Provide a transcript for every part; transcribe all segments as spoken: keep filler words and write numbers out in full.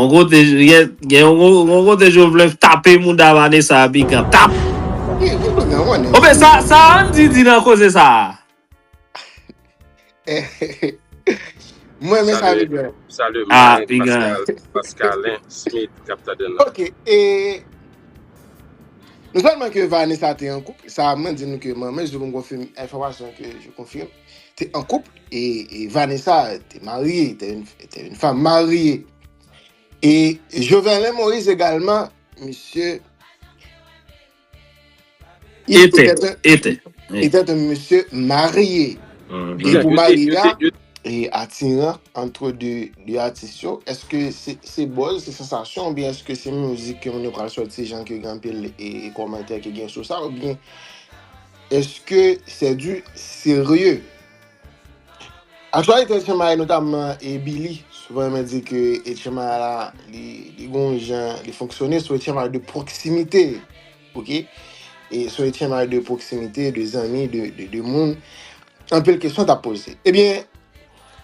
Yon kote, gen, gen yon, yon kote Jovenel tape mouda Vanessa a, pigan. Tap! Oben, sa, sa Andy di nan koze sa a? Mwen, men sa, pigan. Salye, ah, Marin, pigan. Pascal, Pascalin Smith, k ap tande n la. Ok, e non sèlman ke Vanessa te an koup, sa mwen di nou ke mwen menm, je vous confirme, enfòmasyon ke je confirme, te an koup, e, e Vanessa te marye, te une, te une femme mariée. E Jovenel Moïse egalman, misye, il était, était un, était un monsieur marié. E pou marye a, e atiran antre de, de atis yo, èske se, se buzz, se sansasyon, oubyen èske se mizik ke moun yo pral sòti, jan ke gen anpil e, e kòmantè ki gen sou sa, oubyen èske se du sérieux? Aktyalite Etchenmay, notamman e Billy, souvan renmen di ke Etchenmay la, li, li gon jan, li fonksyone sou Etchenmay de pwoksimite, ok? E sou Etchenmay de pwoksimite, de zanmi, de, de, de moun. Anpil kesyon t ap poze. Ebyen,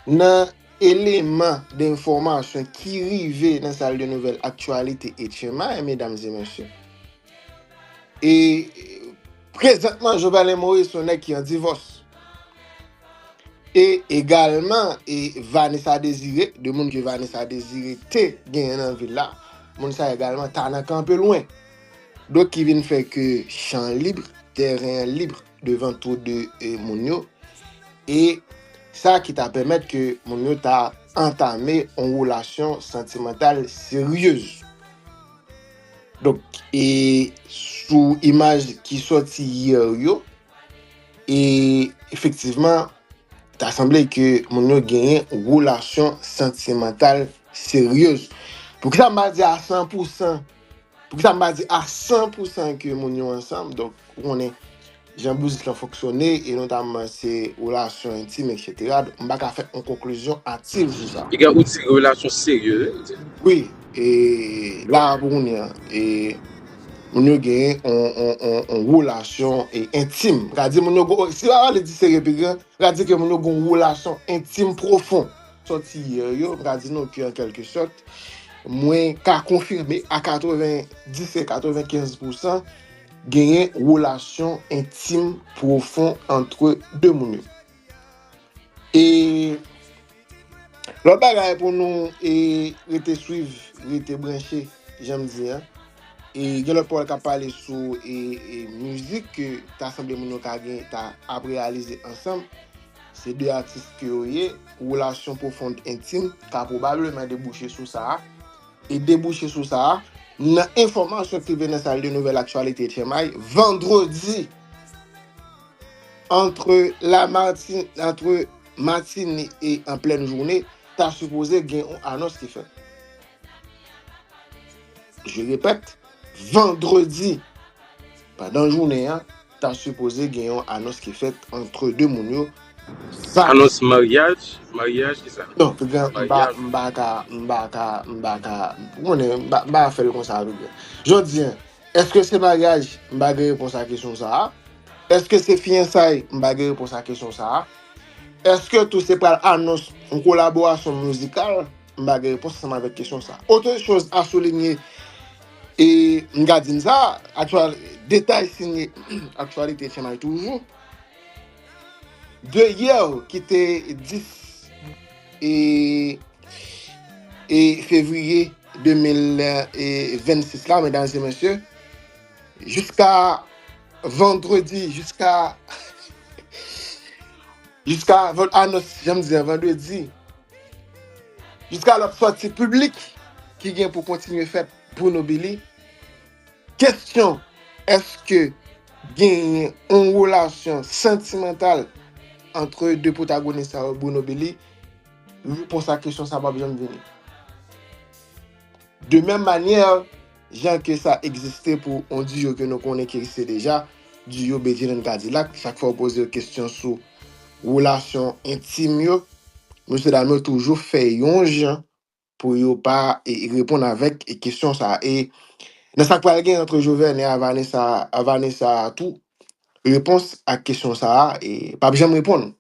nan eleman de enfòmasyon ki rive nan sal de nouvèl Aktyalite Etchenmay, medam e mesye, e prezantman, Jovenel Moïse se yon nèg ki an divòs. E egalman, e Vanessa Désiré, de moun ke Vanessa Désiré te genyen nan vil la, moun sa egalman ta nan kanpe lwen. Donk, ki vin fè ke chan lib, tèren an lib devan tou de e, moun yo. E sa ki ta pèmèt ke moun yo ta antame yon relasyon santimantal seryez. Donk, e sou imaj ki sòti yè yo, e efektivman, ta sanble ke moun yo genyen relasyon santimantal seryez. Poukisa m pa di a san pou san, poukisa m pa di a san pou san ke moun yo ansanm? Donk, ou konnen jan mizik lan fonksyone, e notamman se relasyon entim, etsetera. Donk, m pa ka fè yon konklizyon atil sou sa. Piga, ou di relasyon serye, wi, ou di. Wi, e la pou kounye a, e moun yo genyen yon, yon, yon, yon relasyon e entim. M ka di moun yo gon, si pa pale di serye, piga, m ka di ke moun yo gon relasyon entim pwofon. Sòti yè yo, m ka di nou ke an kèlke sòt, mwen ka konfime a katrevenndis e katrevenkenz pou san genyen relasyon entim pwofon antre de moun yo. E lòt bagay pou nou e rete swiv, rete branche, jan m di an. E gen lòt pawòl k ap pale sou e, e mizik ke ta sanble moun yo ka gen, ta ap reyalize ansanm. Se de atis ke yo ye, relasyon pwofon entim ka pwobableman debouche sou sa a. E debouche sou sa a, nan enfòmasyon ki rive nan sal de nouvèl Aktyalite Etchenmay, vandredi, antre la Martin, antre Matinik e an plèn jounen, ta sipoze gen yon anons ki fèt. Je répète, vandredi, pandan jounen an, ta sipoze gen yon anons ki fèt antre de moun yo. Sa anons maryaj, maryaj ki sa? Non, piga, m pa, maryaj, m pa ka, m pa ka, m pa ka, ou konnen, m pa, m pa fè l konsa, piga. Jodi an, èske se maryaj? M pa gen repons a kesyon sa a. Èske se fiyansay? M pa gen repons a kesyon sa a. Èske tou se pral anons yon kolaborasyon mizikal? M pa gen repons ansanm avèk kesyon sa a. Autre chose à souligner, e m ka di n sa, aktyal, detay siyen Aktyalite Etchenmay toujou. De yè ki te dis e, e fevriye de mil vennsis la, medam e mesye, jiska vandredi, jiska, jiska van-, anons, jan m di an, vandredi, jiska lòt sòti piblik ki gen pou kontinye fèt Bruno Billy. Kesyon, èske genyen yon relasyon santimantal antre de pwotagonis sa yo, Bruno Billy? Repons a kesyon sa p ap janm vini. De menm manyè, jan ke sa egziste pou yon diyo ke nou konnen ki egziste deja, diyo Bedjine and Kadilak, chak fwa yo poze yo kesyon sou relasyon entim yo, mesyedam yo toujou fè yon jan pou yo pa e, e reponn avèk e kesyon sa a. E nan sa k pral gen antre Jovenel a Vanessa, a Vanessa a tou, repons a kesyon sa a, e p ap janm reponn.